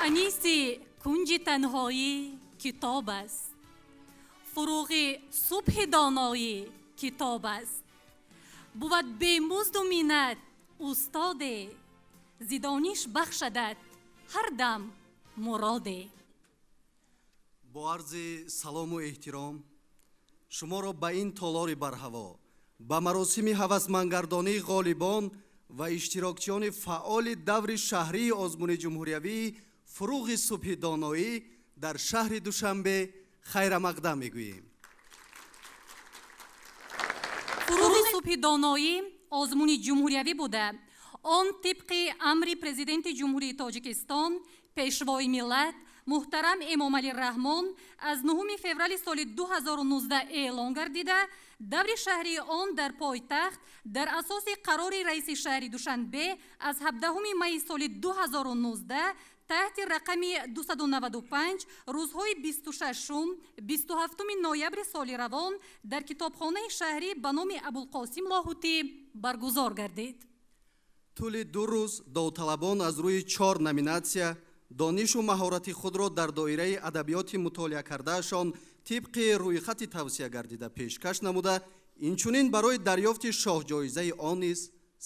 Аниси кунҷи танҳоӣ китоб аст, фурӯғи субҳи доноӣ китоб аст. Бувад бемузду миннат устоде, зи дониш бахшадат ҳар дам муроде. Бо арзи салому эҳтиром шуморо ба ин толори барҳаво, ба маросими ҳавасмандгардонии ғолибон ва иштирокчиёни фаъоли даври шаҳрии озмуни ҷумҳуриявии фурӯғи субҳи доноӣ дар шаҳри Душанбе хайрамақдам мегӯем. Фурӯғи субҳи доноӣ озмуни ҷумҳуриявӣ буда, он тибқи амри Президенти Ҷумҳурии Тоҷикистон, Пешвои миллат муҳтарам Эмомалӣ Раҳмон аз 9 феврали соли 2019 эълон гардида, даври шаҳрии он дар пойтахт дар асоси қарори раиси шаҳри Душанбе аз 17 майи соли 2019 таҳти рақами 295 рӯзҳои 26, 27 ноябри соли равон дар китобхонаи шаҳрӣ ба номи Абулқосим Лоҳутӣ баргузор гардид. Тӯли 2 рӯз довталабон аз рӯи 4 номинатсия донишу маҳорати худро дар доираи адабиёти мутолиа кардаашон тибқи рӯйхати тавсия гардида пешкаш намуда, инчунин барои дарёфти шоҳҷоизаи он низ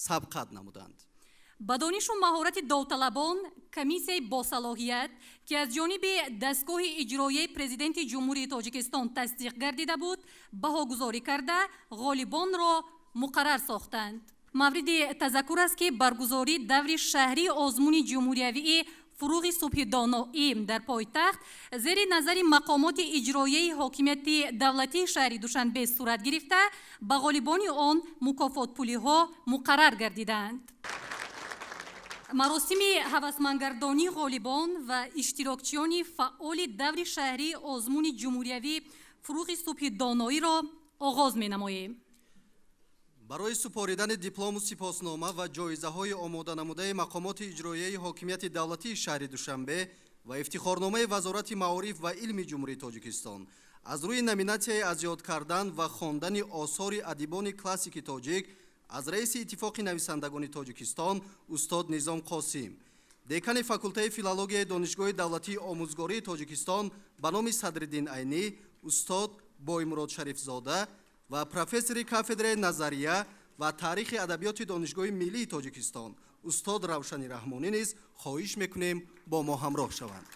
сабқат намуданд. Ба донишу маҳорати довталабон комиссияи босалоҳият, ки аз ҷониби дастгоҳи иҷроияи Президенти Ҷумҳурии Тоҷикистон тасдиқ гардида буд, баҳогузорӣ карда ғолибонро муқаррар сохтанд. Мавриди тазаккур аст, ки баргузории даври шаҳрии озмуни ҷумҳуриявии фурӯғи субҳи доноӣ дар пойтахт зери назари мақомоти иҷроияи ҳокимияти давлатии шаҳри Душанбе сурат гирифта, ба ғолибони он мукофотпулиҳо муқаррар гардиданд. Маросими ҳавасмандгардонии ғолибон ва иштирокчиёни фаъоли даври шаҳрии озмуни ҷумҳуриявӣ фурӯғи субҳи доноиро оғоз менамоем. Барои супоридани диплому сипоснома ва ҷоизаҳои омоданамудаи мақомоти иҷроияи ҳокимияти давлатии шаҳри Душанбе ва ифтихорномаи Вазорати маориф ва илми Ҷумҳурии Тоҷикистон аз рӯи номинатсияи аз ёд кардан ва хондани осори адибони классики тоҷик аз раиси Иттифоқи нависандагони Тоҷикистон устод Низом Қосим, декани факултаи филологияи Донишгоҳи давлатии омӯзгории Тоҷикистон ба номи Садриддин Айнӣ устод Боймурод Шарифзода ва профессори кафедраи назария ва таърихи адабиёти Донишгоҳи миллии Тоҷикистон устод Равшани Раҳмонӣ низ хоҳиш мекунем бо мо ҳамроҳ шаванд.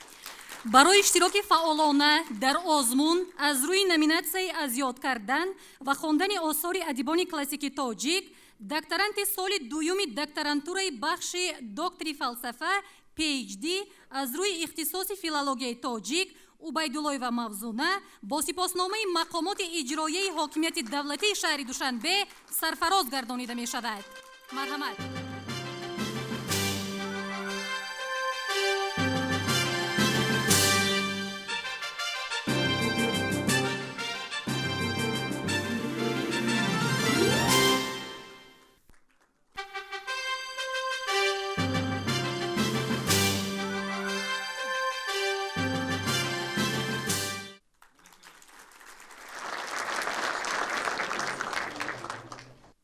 Барои иштироки фаъолона дар озмун аз рӯи номинатсияи аз ёд кардан ва хондани осори адибони классики тоҷик, докторанти соли дуюми докторантураи бахши доктори фалсафа PhD аз рӯи ихтисоси филологияи тоҷик Убайдуллоева Мавзуна бо сипосномаи мақомоти иҷроияи ҳокимияти давлатии шаҳри Душанбе сарфароз гардонида мешавад. Марҳамат.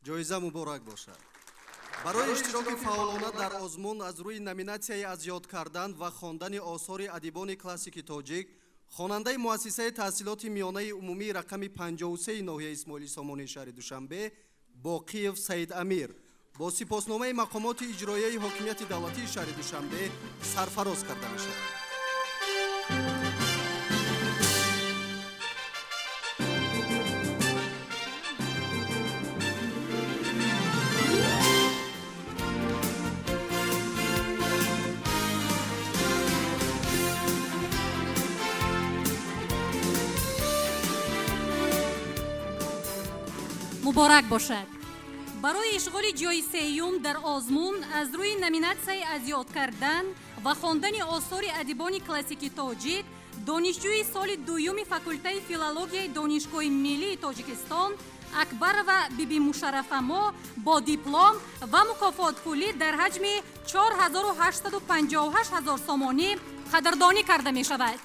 Ҷоиза муборак бошад. Барои иштироки фаъолона дар озмун аз рӯи номинатсияи аз ёд кардан ва хондани осори адибони классики тоҷик, хонандаи муассисаи таҳсилоти миёнаи умумии рақами 53 ноҳияи Исмоили Сомонии шаҳри Душанбе Боқиев Саид Амир бо сипосномаи мақомоти иҷроияи ҳокимияти давлатии шаҳри Душанбе сарфароз карда мешавад. Муборак бошад. Барои ишғоли ҷои сеюм дар озмун аз рӯи номинатсияи аз ёд кардан ва хондани осори адибони классики тоҷик, донишҷӯи соли дуюми факултаи филологияи Донишгоҳи миллии Тоҷикистон Акбарова Биби Мушарафамо бо диплом ва мукофотпулӣ дар ҳаҷми 4858 ҳазор сомонӣ қадрдонӣ карда мешавад.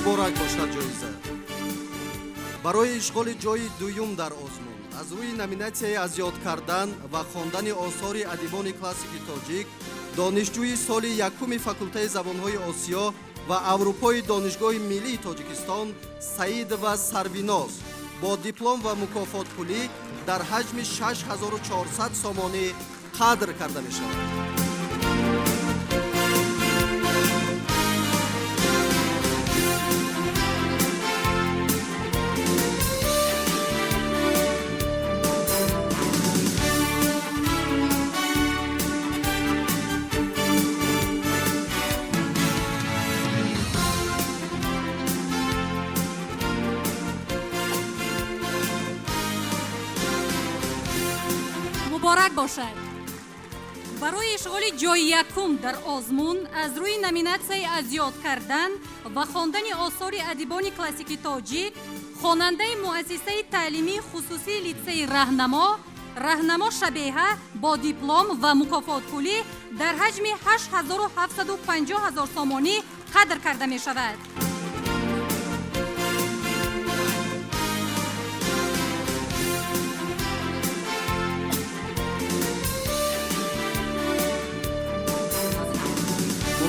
Муборак бошад ҷоиза. Барои ишғоли ҷойи дуюм дар озмун аз рӯи номинатсияи аз ёд кардан ва хондани осори адибони классики тоҷик, донишҷӯи соли якуми факултаи забонҳои Осиё ва Аврупои Донишгоҳи миллии Тоҷикистон Саидова Сарвиноз бо диплом ва мукофотпулӣ дар ҳаҷми 6400 сомонӣ қадр карда мешавад. Муборак бошад. Барои ишғоли ҷойи якум дар озмун аз рӯи номинатсияи аз ёд кардан ва хондани осори адибони классики тоҷик, хонандаи муассисаи таълимии хусусии литсеи Раҳнамо, Раҳнамо Шабеҳа бо диплом ва мукофотпулӣ дар ҳаҷми 8750 ҳазор сомонӣ қадр карда мешавад.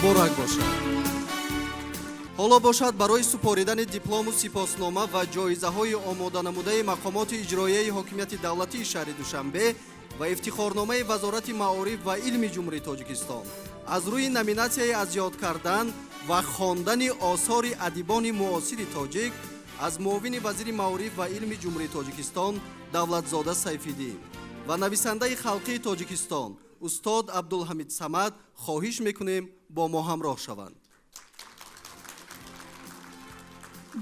Муборак бошад. Ҳоло бошад, барои супоридани диплому сипоснома ва ҷоизаҳои омоданамудаи мақомоти иҷроияи ҳокимияти давлатии шаҳри Душанбе ва ифтихорномаи Вазорати маориф ва илми Ҷумҳурии Тоҷикистон аз рӯи номинатсияи аз ёд кардан ва хондани осори адибони муосири тоҷик аз муовини вазири маориф ва илми Ҷумҳурии Тоҷикистон Давлатзода Сайфиддин ва нависандаи халқии Тоҷикистон устод Абдулҳамид Самад хоҳиш мекунем бо мо ҳамроҳ шаванд.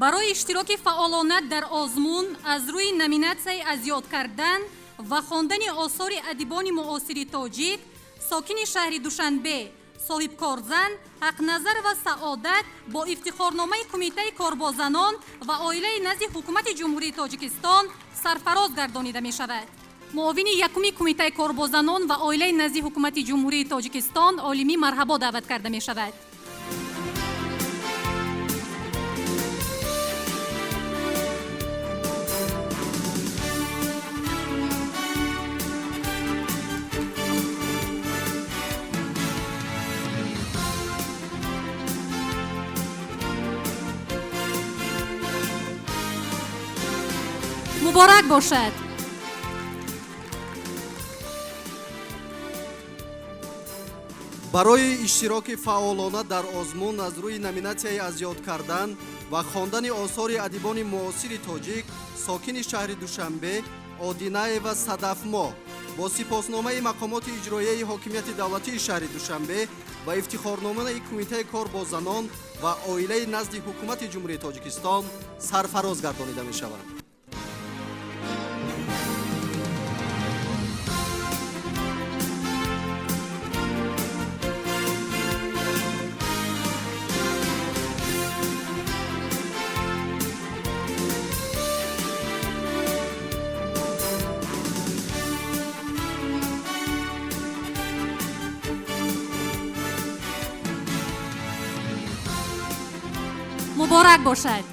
Барои иштироки фаъолона дар озмун аз рӯи номинатсияи аз ёд кардан ва хондани осори адибони муосири тоҷик, сокини шаҳри Душанбе, соҳибкорзан Ҳақназарова Саодат бо ифтихорномаи Кумитаи корбозанон ва оилаи назди Ҳукумати Ҷумҳурии Тоҷикистон сарфароз гардонида мешавад. Муовини якуми Кумитаи корбозанон ва оилаи назди Ҳукумати Ҷумҳурии Тоҷикистон Олимӣ Марҳабо даъват карда мешавад. Муборак бошад. Барои иштироки фаъолона дар озмун аз рӯи номинатсияи аз ёд кардан ва хондани осори адибони муосири тоҷик, сокини шаҳри Душанбе Одинаева Садафмоҳ бо сипосномаи мақомоти иҷроияи ҳокимияти давлатии шаҳри Душанбе ва ифтихорномаи Кумитаи кор бо занон ва оилаи назди Ҳукумати Ҷумҳурии Тоҷикистон сарфароз гардонида мешаванд. Муборак бошад.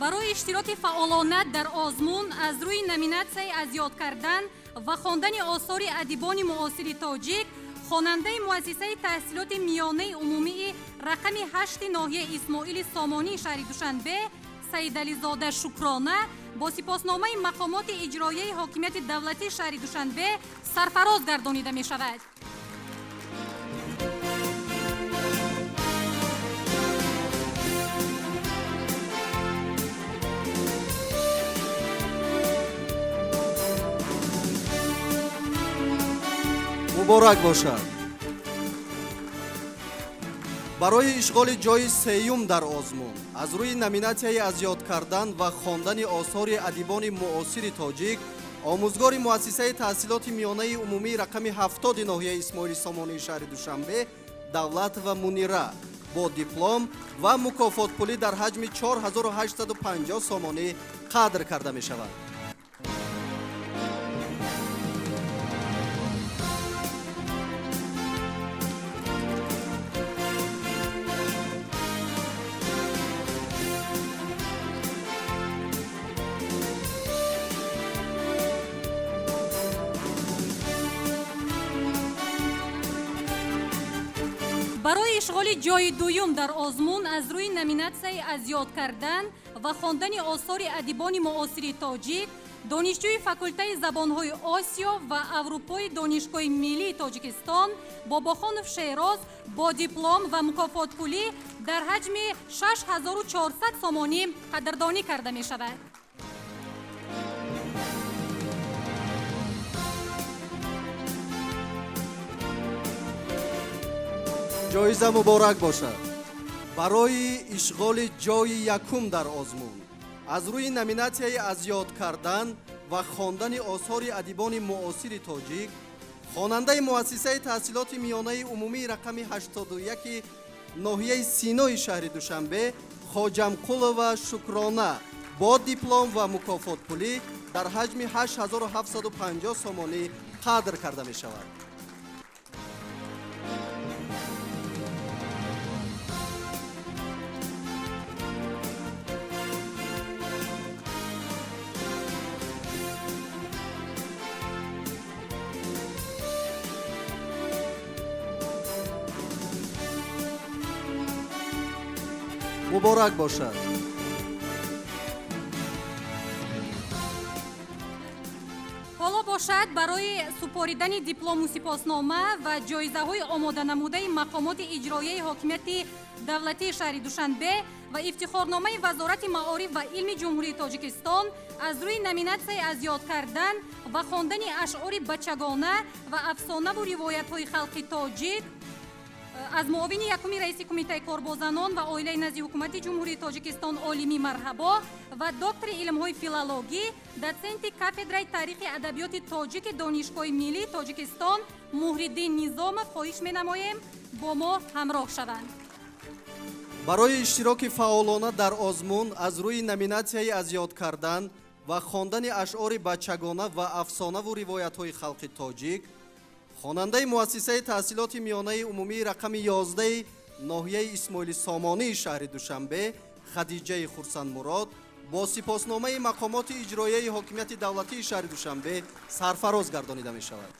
Барои иштироки фаъолона дар озмун аз рӯи номинатсияи аз ёд кардан ва хондани осори адибони муосири тоҷик, хонандаи муассисаи таҳсилоти миёнаи умумии рақами 8 ноҳияи Исмоили Сомонии шаҳри Душанбе Саидализода Шукрона бо сипосномаи мақомоти иҷроияи ҳокимияти давлатии шаҳри Душанбе сарфароз гардонида мешавад. Муборак бошад. Барои ишғоли ҷойи сеюм дар озмун аз рӯи номинатсияи аз ёд кардан ва хондани осори адибони муосири тоҷик, омӯзгори муассисаи таҳсилоти миёнаи умумии рақами 70 ноҳияи Исмоили Сомонии шаҳри Душанбе Давлатова Мунира бо диплом ва мукофотпулӣ дар ҳаҷми 4850 сомонӣ қадр карда мешавад. Барои ишғоли ҷои дуюм дар озмун аз рӯи номинатсияи аз ёд кардан ва хондани осори адибони муосири тоҷик, донишҷӯи факултаи забонҳои Осиё ва Аврупои Донишгоҳи миллии Тоҷикистон Бобохонов Шероз бо диплом ва мукофотпулӣ дар ҳаҷми 6400 сомонӣ қадрдонӣ карда мешавад. Ҷоиза муборак бошад. Барои ишғоли ҷои якум дар озмун аз рӯи номинатсияи аз ёд кардан ва хондани осори адибони муосири тоҷик, хонандаи муассисаи таҳсилоти миёнаи умумии рақами 81 ноҳияи Синои шаҳри Душанбе Хоҷамқулова Шукрона бо диплом ва мукофотпулӣ дар ҳаҷми 8750 сомонӣ қадр карда мешавад. Муборак бошад. Ҳоло бошад, барои супоридани диплому сипоснома ва ҷоизаҳои омоданамудаи мақомоти иҷроияи ҳокимияти давлатии шаҳри Душанбе ва ифтихорномаи Вазорати маориф ва илми Ҷумҳурии Тоҷикистон аз рӯи номинатсияи аз ёд кардан ва хондани ашъори бачагона ва афсонаву ривоятҳои халқи тоҷик аз муовини якуми раиси Кумитаи кор бо занон ва оилаи назди Ҳукумати Ҷумҳурии Тоҷикистон Олимӣ Марҳабо ва доктори илмҳои филологӣ, дотсенти кафедраи таърихи адабиёти тоҷики Донишгоҳи миллии Тоҷикистон Муҳриддин Низомов хоҳиш менамоем бо мо ҳамроҳ шаванд. Барои иштироки фаъолона дар озмун аз рӯи номинатсияи аз ёд кардан ва хондани ашъори бачагона ва афсонаву ривоятҳои халқи тоҷик, хонандаи муассисаи таҳсилоти миёнаи умумии рақами 11 ноҳияи Исмоили Сомонии шаҳри Душанбе Хадиҷаи Хурсандмурод бо сипосномаи мақомоти иҷроияи ҳокимияти давлатии шаҳри Душанбе сарфароз гардонида мешавад.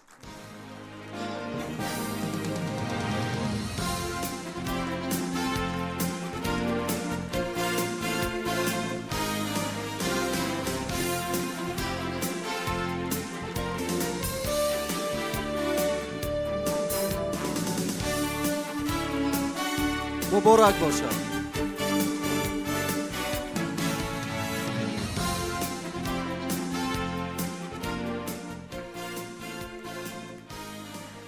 Муборак бошад.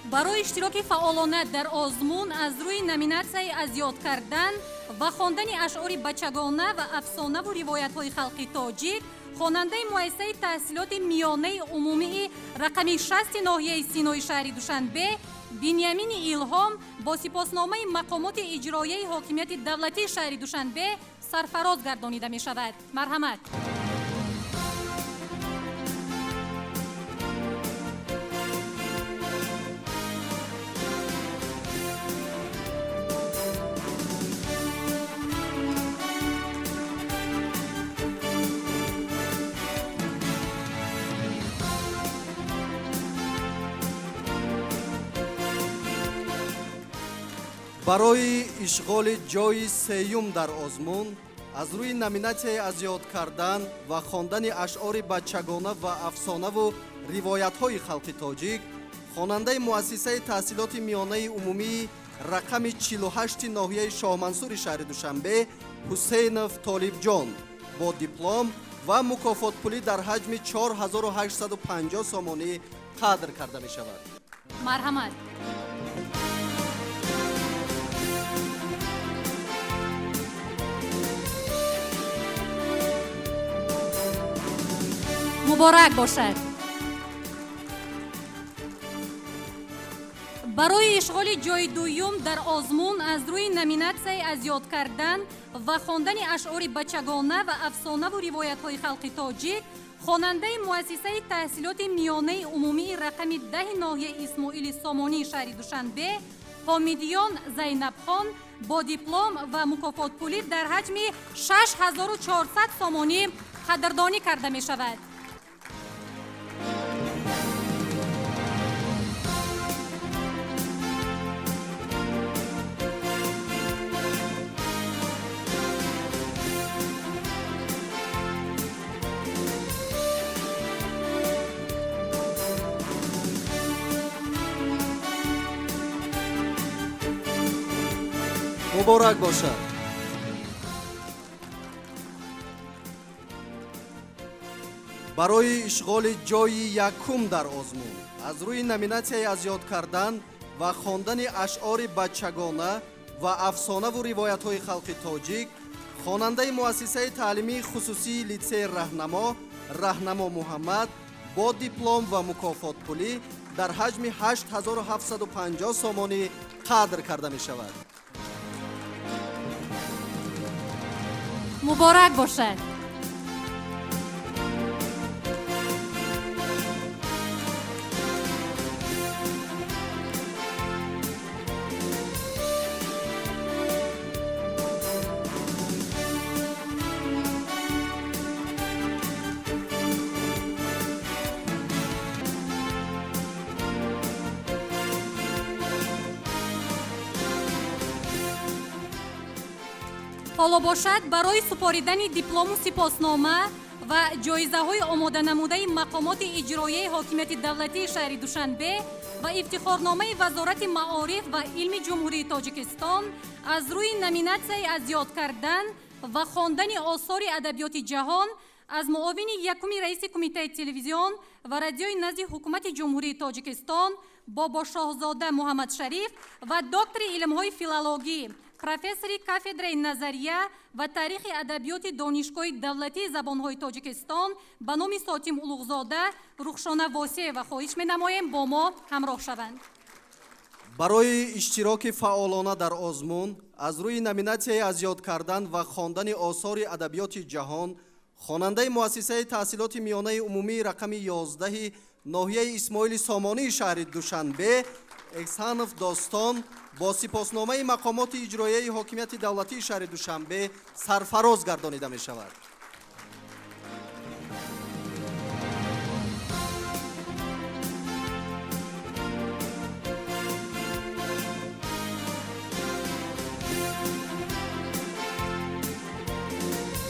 Барои иштироки фаъолона дар озмун аз рӯи номинатсияи аз ёд кардан ва хондани ашъори бачагона ва афсонаву ривоятҳои халқи тоҷик, хонандаи муассисаи таҳсилоти миёнаи умумии рақами 6 ноҳияи Синои шаҳри Душанбе Биньямини Илҳом бо сипосномаи мақомоти иҷроияи ҳокимияти давлатии шаҳри Душанбе сарфароз гардонида мешавад. Марҳамат. Барои ишғоли ҷои сеюм дар озмун аз рӯи номинатсияи аз ёд кардан ва хондани ашъори бачагона ва афсонаву ривоятҳои халқи тоҷик, хонандаи муассисаи таҳсилоти миёнаи умумии рақами 48 ноҳияи Шоҳмансури шаҳри Душанбе Ҳусейнов Толибҷон бо диплом ва мукофотпулӣ дар ҳаҷми 4850 сомонӣ қадр карда мешавад. Марҳамат. Муборак бошад. Барои ишғоли ҷои дуюм дар озмун аз рӯи номинатсияи аз ёд кардан ва хондани ашъори бачагона ва афсонаву ривоятҳои халқи тоҷик, хонандаи муассисаи таҳсилоти миёнаи умумии рақами 10 ноҳияи Исмоили Сомонии шаҳри Душанбе Ҳомидиён Зайнабхон бо диплом ва мукофотпулӣ дар ҳаҷми 6400 сомонӣ қадрдонӣ карда мешавад. Муборак бошад. Барои ишғоли ҷойи якум дар озмун аз рӯи номинатсияи аз ёд кардан ва хондани ашъори бачагона ва афсонаву ривоятҳои халқи тоҷик хонандаи муассисаи таълимии хусусии литсеи Раҳнамо Раҳнамо Муҳаммад бо диплом ва мукофотпулӣ дар ҳаҷми 8750 сомонӣ қадр карда мешавад. Муборак бошад. Ҳоло бошад, барои супоридани диплому сипоснома ва ҷоизаҳои омоданамудаи мақомоти иҷроияи ҳокимияти давлатии шаҳри Душанбе ва ифтихорномаи Вазорати маориф ва илми Ҷумҳурии Тоҷикистон аз рӯи номинатсияи аз ёд кардан ва хондани осори адабиёти ҷаҳон аз муовини якуми раиси Кумитаи телевизион ва радиои назди Ҳукумати Ҷумҳурии Тоҷикистон Бобошоҳзода Муҳаммадшариф ва доктори илмҳои филологӣ, профессори кафедраи назария ва таърихи адабиёти Донишгоҳи давлатии забонҳои Тоҷикистон ба номи Сотим Улуғзода Рухшона Восеева хоҳиш менамоем бо мо ҳамроҳ шаванд. Барои иштироки фаъолона дар озмун аз рӯи номинатсияи аз ёд кардан ва хондани осори адабиёти ҷаҳон хонандаи муассисаи таҳсилоти миёнаи умумии рақами 11 ноҳияи Исмоили Сомонии шаҳри Душанбе Эҳсанов Достон бо сипосномаи мақомоти иҷроияи ҳокимияти давлатии шаҳри Душанбе сарфароз гардонида мешавад.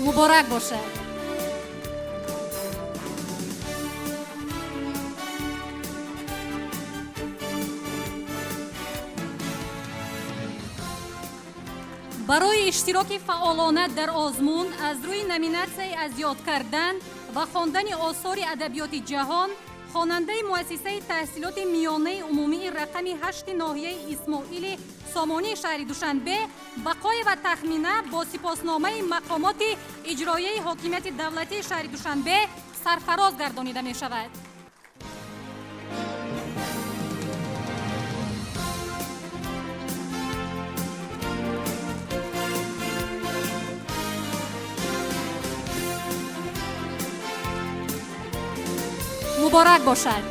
Муборак бошад. Барои иштироки фаъолона дар озмун аз рӯи номинатсияи аз ёд кардан ва хондани осори адабиёти ҷаҳон хонандаи муассисаи таҳсилоти миёнаи умумии рақами 8 ноҳияи Исмоили Сомонии шаҳри Душанбе Бақоева Тахмина бо сипосномаи мақомоти иҷроияи ҳокимияти давлатии шаҳри Душанбе сарфароз гардонида мешавад. Муборак бошад.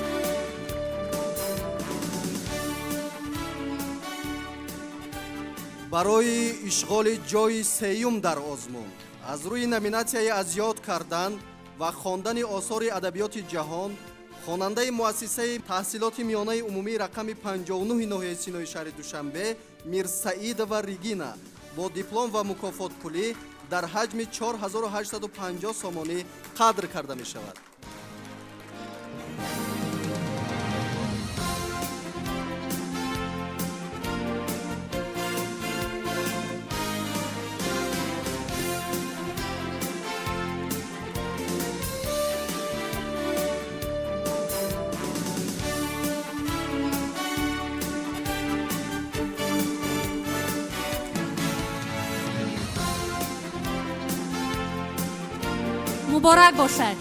Барои ишғоли ҷойи сеюм дар озмун аз рӯи номинатсияи аз ёд кардан ва хондани осори адабиёти ҷаҳон хонандаи муассисаи таҳсилоти миёнаи умумии рақами 59 ноҳияи Синои шаҳри Душанбе Мирсаидова Ригина бо диплом ва мукофотпулӣ дар ҳаҷми 4850 сомонӣ қадр карда мешавад. Муборак бошад.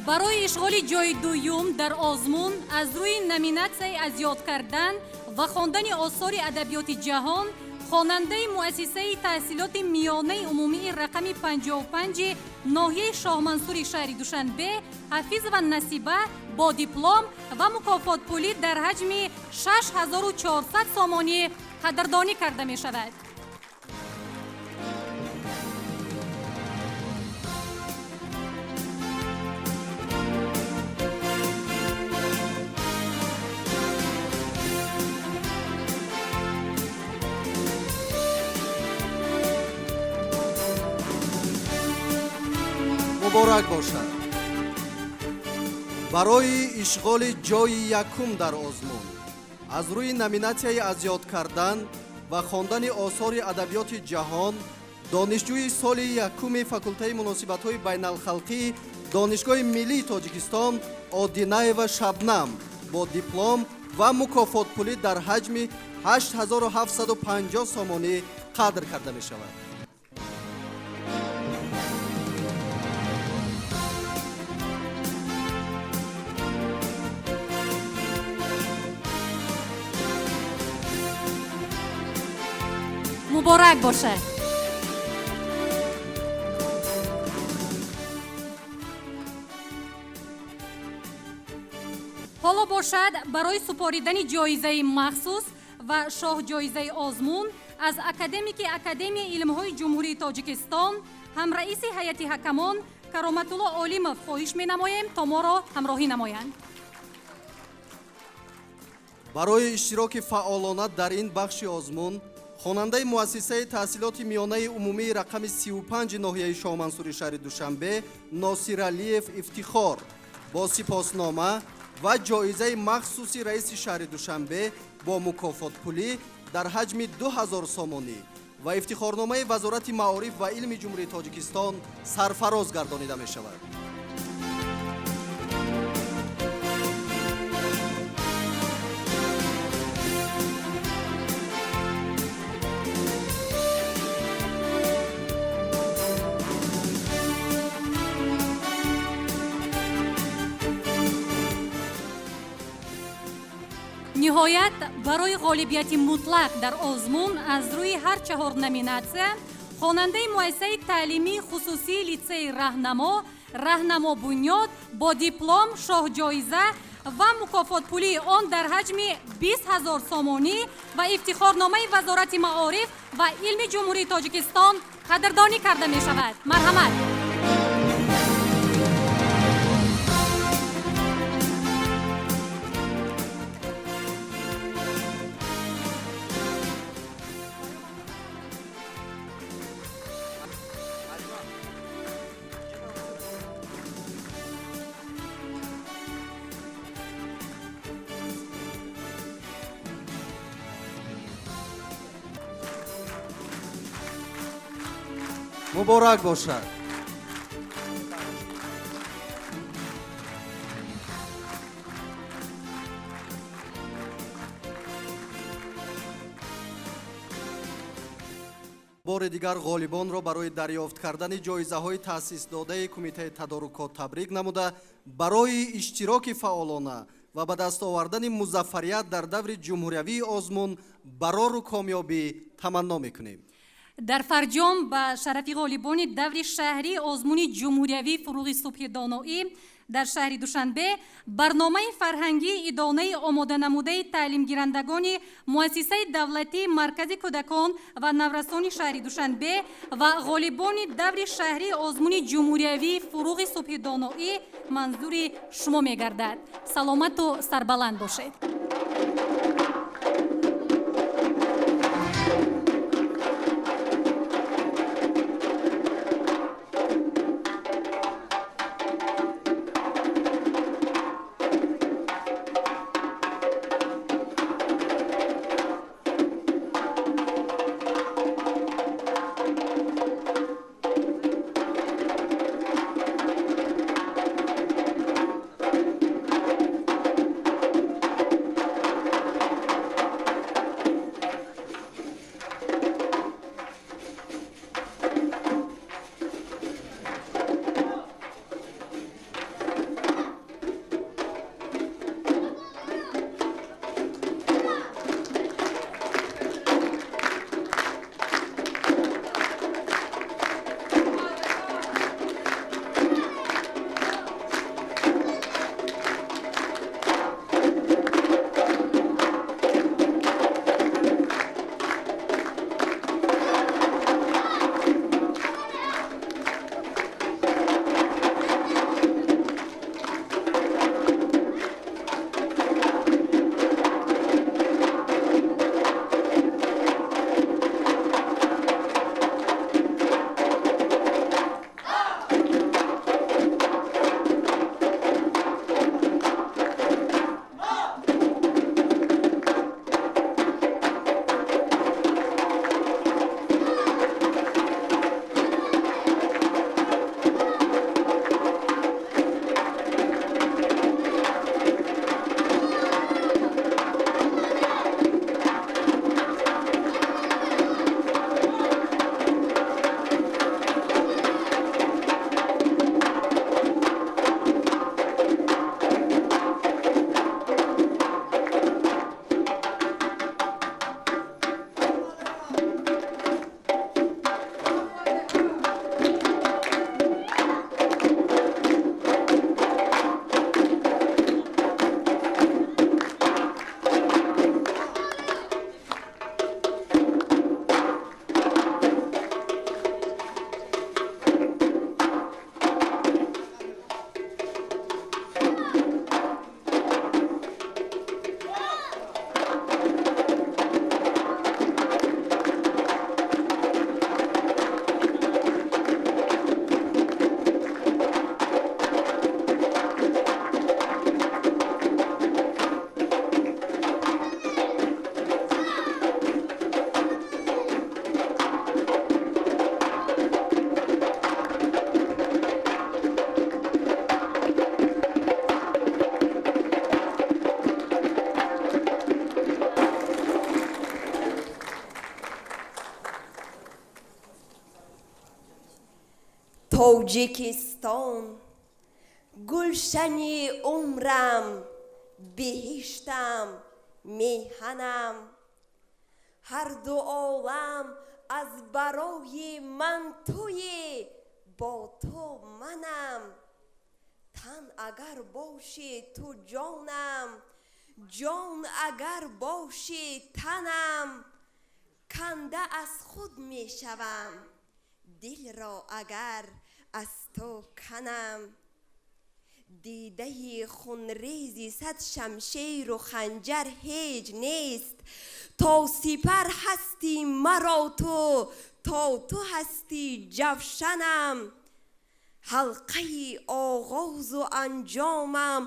Барои ишғоли ҷойи дуюм дар озмун аз рӯи номинатсияи аз ёд кардан ва хондани осори адабиёти ҷаҳон хонандаи муассисаи таҳсилоти миёнаи умумии рақами 55 ноҳияи Шоҳмансури шаҳри Душанбе Ҳафизова Насиба бо диплом ва мукофотпулӣ дар ҳаҷми 6400 сомонӣ қадрдонӣ карда мешавад. Муборак бошад. Барои ишғоли ҷойи якум дар озмун Аз рӯи номинатсияи аз ёд кардан ва хондани осори адабиёти ҷаҳон донишҷӯи соли якуми факултаи муносибатҳои байналхалқии Донишгоҳи миллии Тоҷикистон Одинаева Шабнам бо диплом ва мукофотпулӣ дар ҳаҷми 8750 сомонӣ қадр карда мешавад. Муборак бошад! Ҳоло бошад, барои супоридани ҷоизаи махсус ва шоҳҷоизаи озмун аз академики Академияи илмҳои Ҷумҳурии Тоҷикистон, ҳамраиси ҳайати ҳакамон Кароматулло Олимов хоҳиш менамоем, то моро ҳамроҳӣ намоянд. Барои иштироки фаъолона дар ин бахши озмун хонандаи муассисаи таҳсилоти миёнаи умумии рақами 35 ноҳияи Шоҳмансури шаҳри Душанбе Носиралиев Ифтихор бо сипоснома ва ҷоизаи махсуси раиси шаҳри Душанбе бо мукофотпулӣ дар ҳаҷми 2000 сомонӣ ва ифтихорномаи Вазорати маориф ва илми Ҷумҳурии Тоҷикистон сарфароз гардонида мешавад. Ниҳоят, барои ғолибияти мутлақ дар озмун аз рӯи ҳар чаҳор номинатсия хонандаи муассисаи таълимии хусусии литсеи Раҳнамо, Раҳнамо Бунёд бо диплом, шоҳҷоиза ва мукофотпулии он дар ҳаҷми 20 000 сомонӣ ва ифтихорномаи Вазорати маориф ва илми Ҷумҳурии Тоҷикистон қадрдонӣ карда мешавад. Марҳамат! Муборак бошад! Бори дигар ғолибонро барои дарёфт кардани ҷоизаҳои таъсисдодаи Кумитаи тадорукот табрик намуда, барои иштироки фаъолона ва ба даст овардани музаффарият дар даври ҷумҳуриявии озмун барору комёбӣ таманно мекунем. Дар фарҷом ба шарафи ғолибони даври шаҳрии озмуни ҷумҳуриявии Фуруғи субҳи доноӣ дар шаҳри Душанбе барномаи фарҳангии идонаи омоданамудаи таълимгирандагони муассисаи давлатии Маркази кӯдакон ва наврасони шаҳри Душанбе ва ғолибони даври шаҳрии озмуни ҷумҳуриявии Фуруғи субҳи доноӣ манзури шумо мегардад. Саломату сарбаланд бошед! Тоҷикистон, гулшани умрам, биҳиштам, меҳанам. Ҳарду олам аз барои ман туӣ, бо ту манам. Тан агар бошӣ ту ҷонам, ҷон агар бошӣ танам. Канда аз худ мешавам, дилро агар аз ту канам. Дидаи хунрези сад шамшеру ханҷар ҳеҷ нест. То сипар ҳастӣ маро ту, то ту ҳастӣ ҷавшанам. Ҳалқаи оғозу анҷомам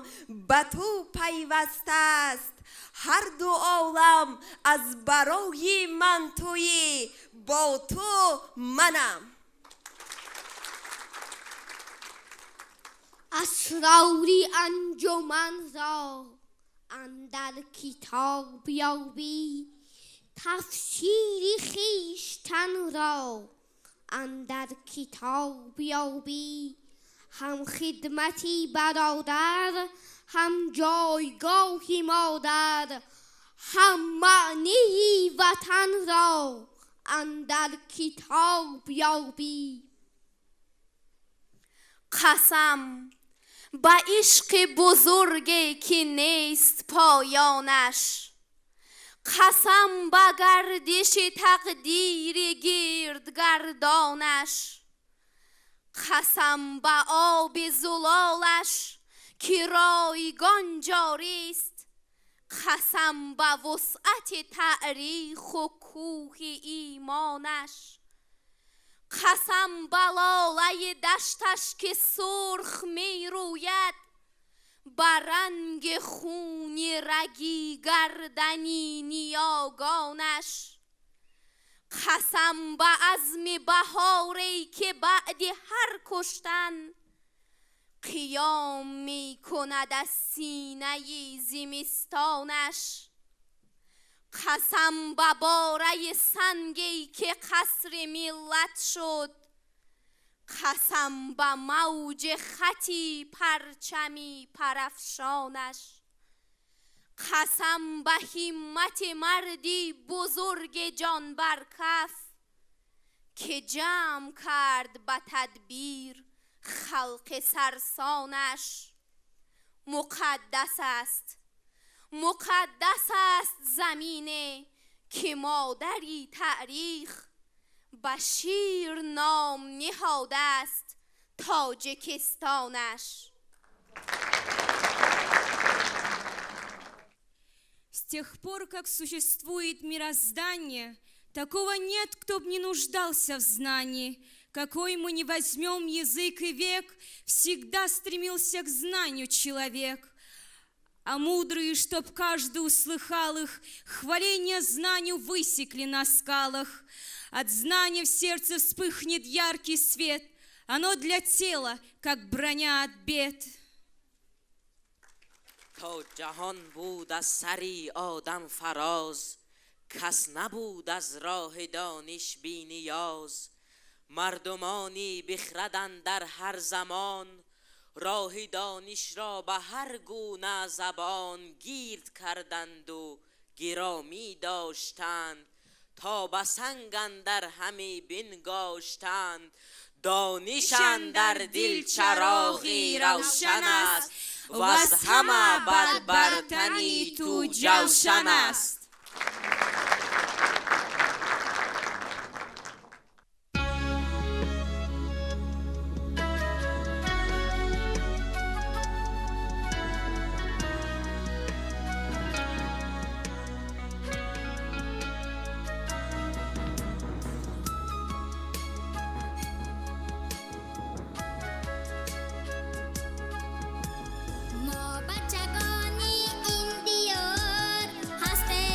ба ту пайваста аст. Ҳарду олам аз барои ман туӣ, бо ту манам. Асрори анҷуманро андар китоб ёбӣ, тафсири хештанро андар китоб ёбӣ. Ҳам хидмати бародар, ҳам ҷойгоҳи модар, ҳам маънии ватанро андар китоб ёбӣ. Қасам ба ишқи бузурге ки нест поёнаш, қасам ба гардиши тақдири гирдгардонаш, қасам ба оби зулолаш ки ройгон ҷорист, қасам ба вусъати таъриху кӯҳи имонаш, қасам ба лолаи дашташ ки сурх мерӯяд, ба ранги хуни раги гардани ниёгонаш, қасам ба азми баҳоре ки баъди ҳар куштан қиём мекунад аз синаи зимистонаш, қасам ба бораи санге ки қасри миллат шуд, қасам ба мавҷи хати парчами парафшонаш, қасам ба ҳиммати марди бузурги ҷонбаркаф ки ҷамъ кард ба тадбир халқи сарсонаш. Муқаддас аст, муқаддас аст замине ки модари таърих ба шир ном ниҳодааст Тоҷикистонаш. С тех пор, как существует мироздание, такого нет, кто б не нуждался в знании. Какой мы ни возьмем язык и век, всегда стремился к знанию человек. А мудрые, чтоб каждый услыхал их, хваление знанию высекли на скалах. От знания в сердце вспыхнет яркий свет, оно для тела, как броня от бед. То ҷаҳон буд аз сари одам фароз, кас набуд аз роҳи дониш бениёз. Мардумони бихраданд дар ҳар замон, роҳи донишро ба ҳар гуна забон гирд карданду гиромӣ доштанд, то ба санг андар ҳаме бингоштанд. Дониш андар дил чароғи равшан аст, ваз ҳама бад бар тани ту ҷавшан аст. Мо бачагони ин диёр ҳастем.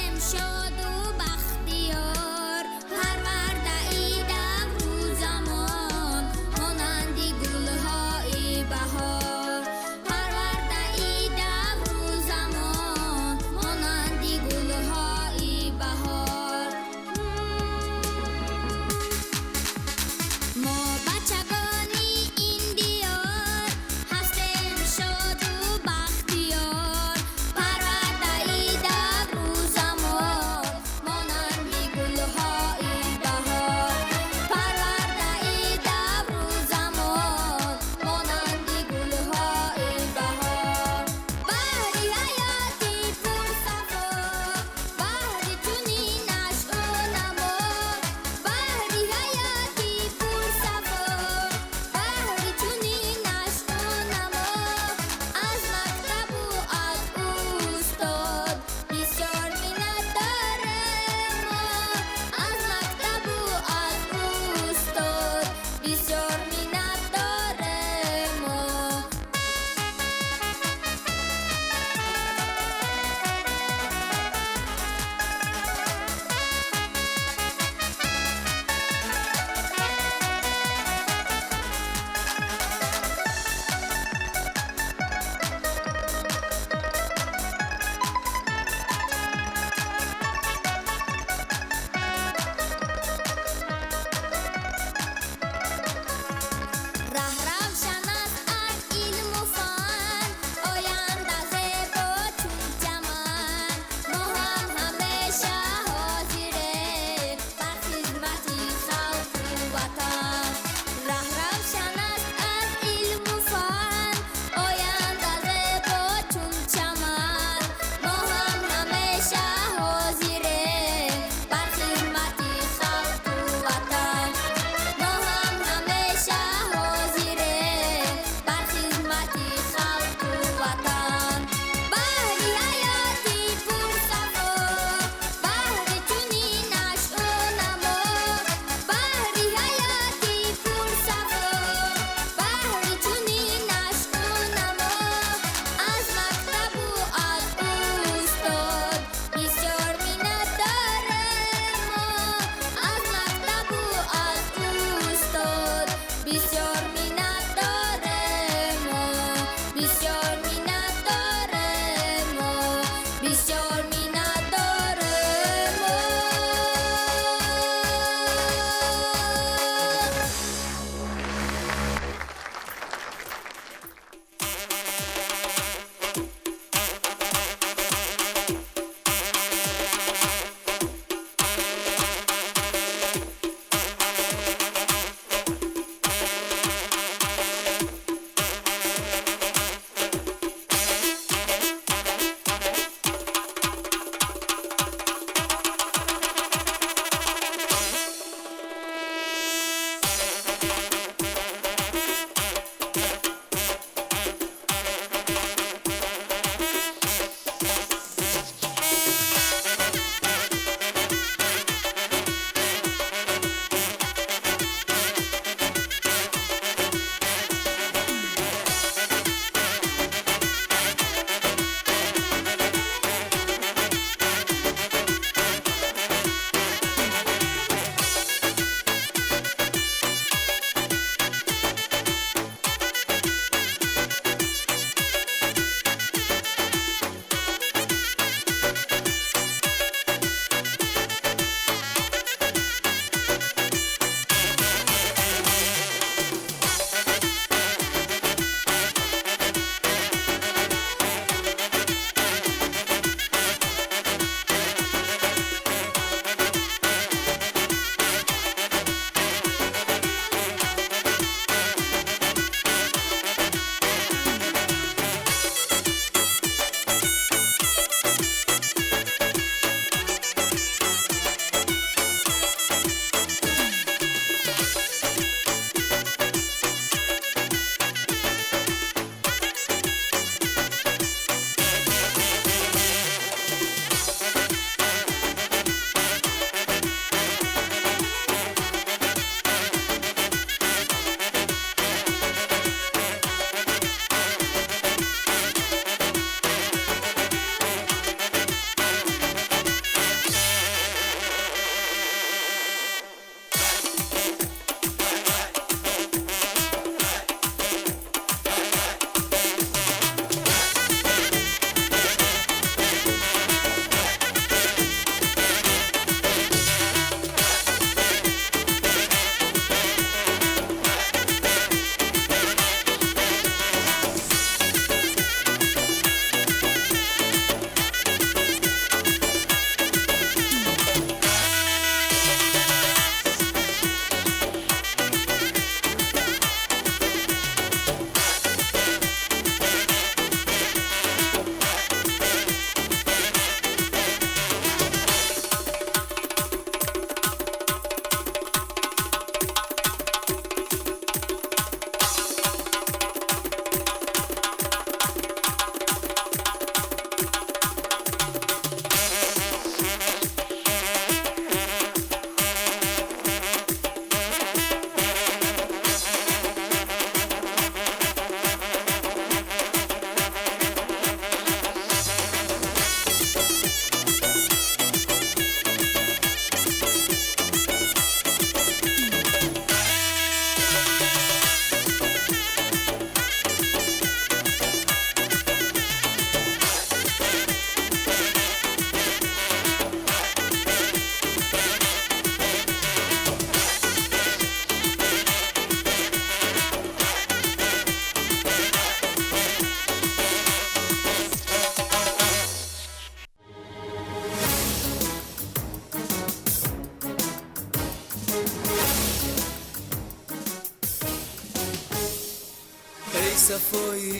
Сафои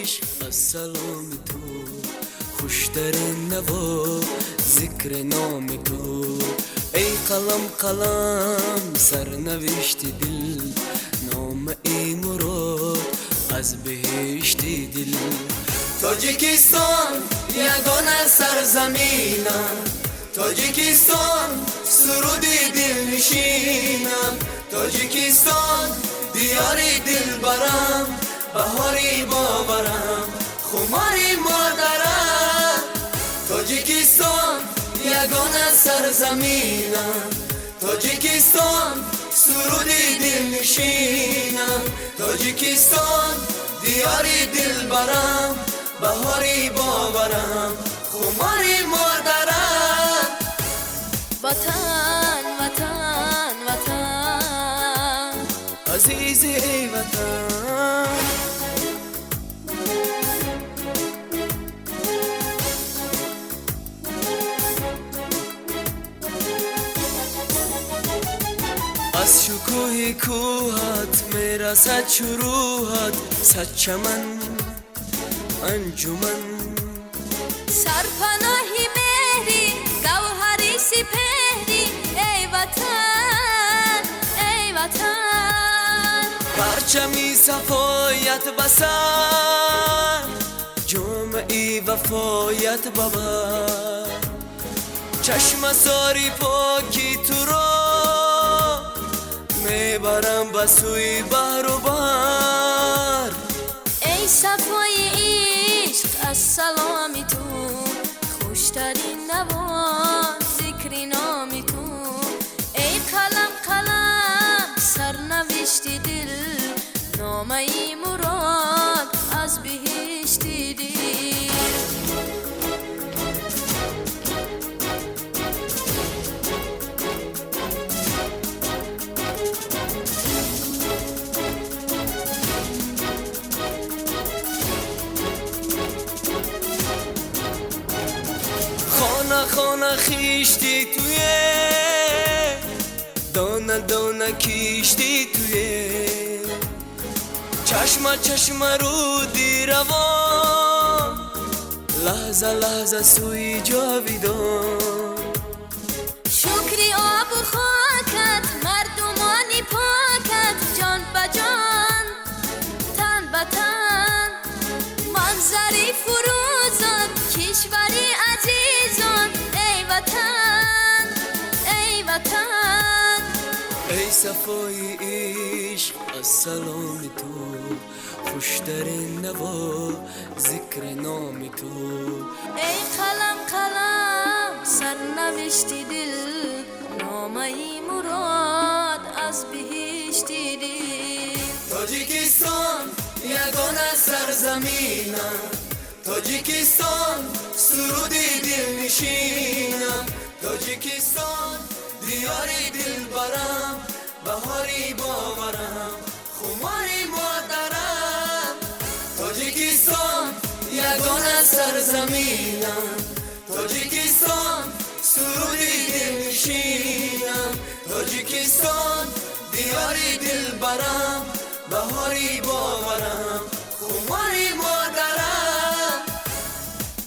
ишқ аз саломи ту, хуштарин наво зикри номи ту. Эй қалам, қалам, сарнавишти дил, номаи мурод аз биҳишти дил. Тоҷикистон ягона сарзаминам, Тоҷикистон суруди дилнишинам, Тоҷикистон диёри дилбарам, баҳори боварам, хумори модарам. Тоҷикистон ягона сарзаминам, Тоҷикистон суруди дилнишинам, Тоҷикистон диёри дилбарам, баҳори боварам, хумори модарам. Ватан, Ватан, Ватан, азизи эй Ватан. Аз шукӯҳи кӯҳат мерасад шурӯҳат, сад чаман анҷуман. Сарпаноҳи меҳри гавҳари сипеҳри, эй Ватан, эй Ватан. Парчами сафоят ба сар, ҷомаи вафоят ба бар, чашмасори поки туро мебарам ба сӯи баҳру бар. Эй сафои ишқ аз саломи ту, хуштарин наво зикри номи ту. Эй қалам, қалам, сарнавишти дил, номаи мурод аз биҳишти дил. Хона хона хишти туе, дона дона кишти туе, чашма чашма руди равон, лаҳза лаҳза сӯи ҷовидон. Шукри обу хокат, мардумони покат, ҷон ба ҷон, тан ба тан, манзари фурӯзон, кишвари азизон, эй Ватан, эй Ватан. Эй сафои ишқ аз саломи ту, хуштарин наво зикри номи ту. Эй қалам, қалам, сарнавишти дил, номаи мурод аз биҳишти дил. Тоҷикистон ягона сарзаминам, Тоҷикистон суруди дилнишинам, Тоҷикистон диёри дилбарам, баҳори боварам, хумори модарам. Тоҷикистон ягона сарзаминам, Тоҷикистон суруди дилнишинам, Тоҷикистон диёри дилбарам, баҳори боварам, хумори модарам.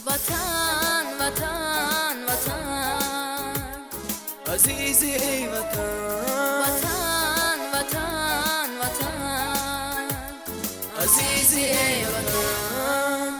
Ватан, Ватан, Ватан, азизи эй Ватан. Ватан, Ватан, Ватан, азизи эй Ватан.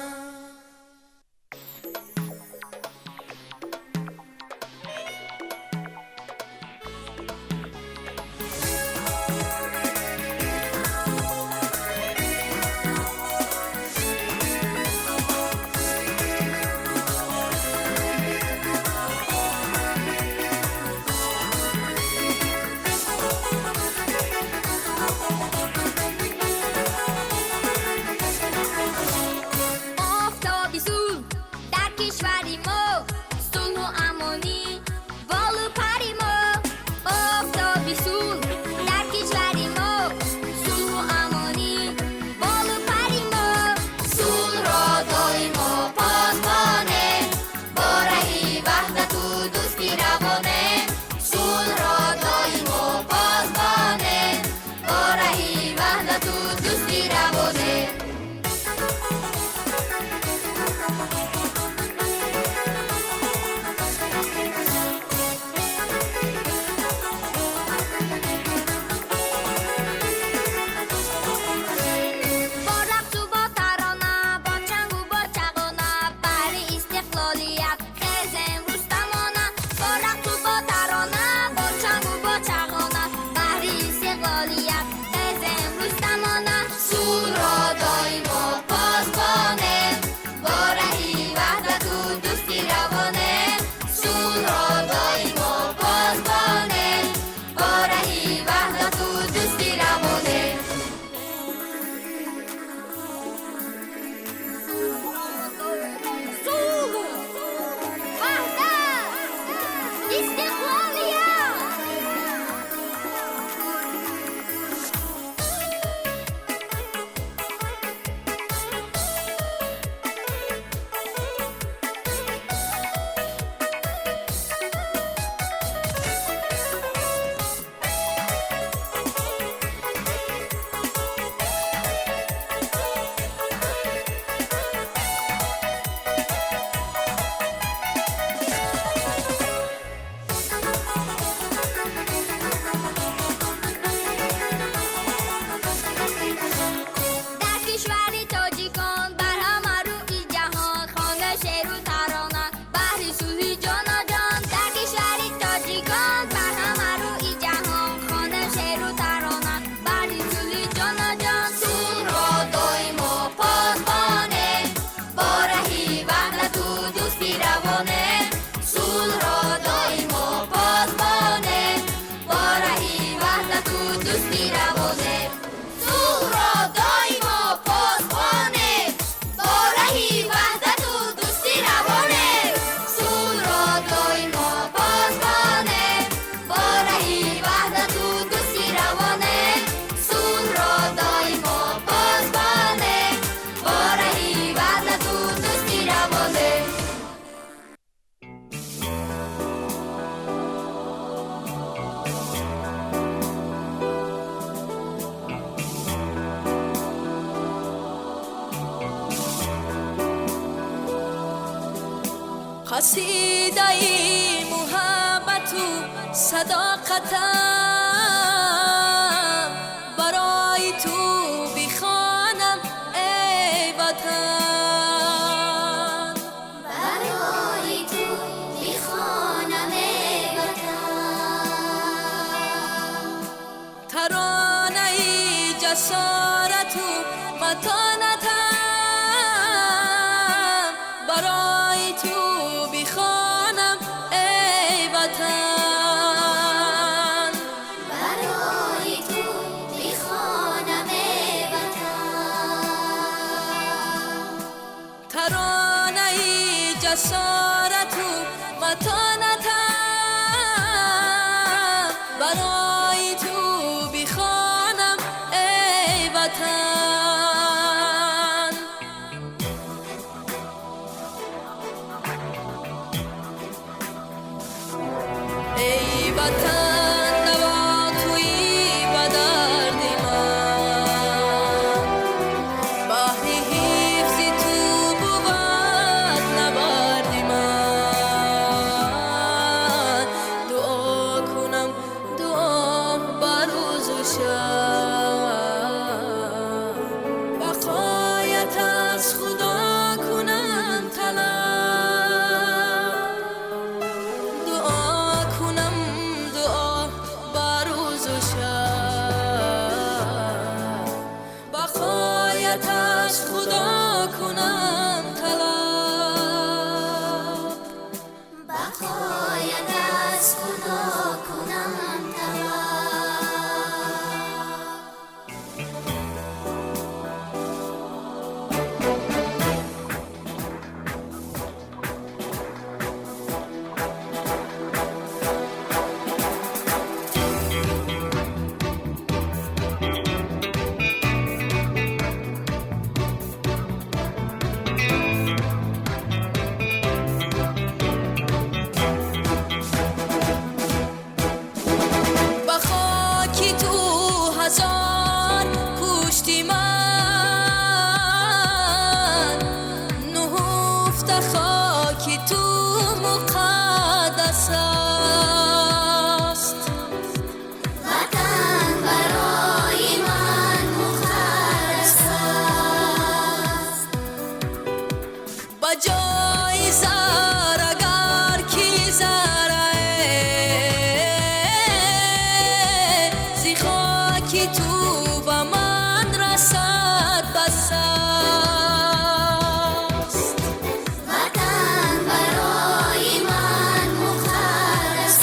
Қасидаи муҳаббату садоқатам барои ту бихонам эй ватан, барои ту бихонам эй ватан. Таронаи ҷасорату матонатам барои ту бихонам эй ватан, барои ту бихонам эй ватан. Таронаи ҷасорату матонатам барои ту бихонам эй ватан. Эй ватан, даво туи ба дарди ман, баҳри ҳифзи ту бувад набарди ман. Дуо кунам дуо ба рӯзу шаб, бақоят аз Худо кунам талаб. Дуо кунам дуо ба рӯзу шаб, бақоят аз Худо кунам талаб. Бақоят аз Худо кунам талаб. Ба хоки ту ҳазор пушти ман, нуҳуфта хоки ту муқаддас аст. Ватан барои ман муқаддас аст. Ба ҷои зар агар ки зарае зи хоки ту ба ман расад бас аст. Ватан барои ман муқаддас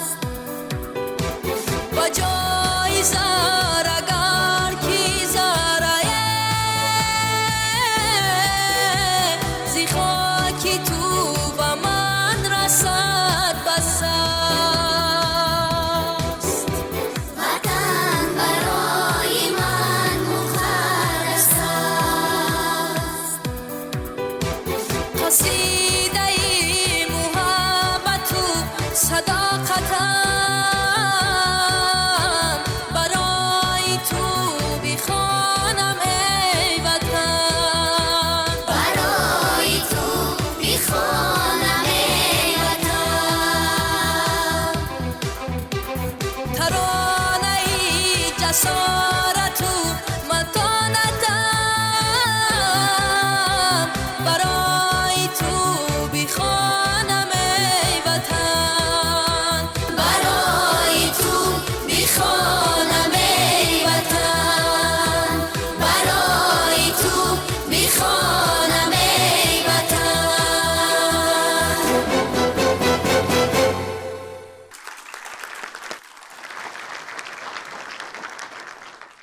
аст. Ба ҷои зар агар ки зарае зи хоки ту ба ман расад бас аст. Ватан барои ман муқаддас аст. Қасидаи муҳаббату садоқатам барои ту бихонам эй ватан, барои ту бихонам эй ватан. Таронаи ҷасорату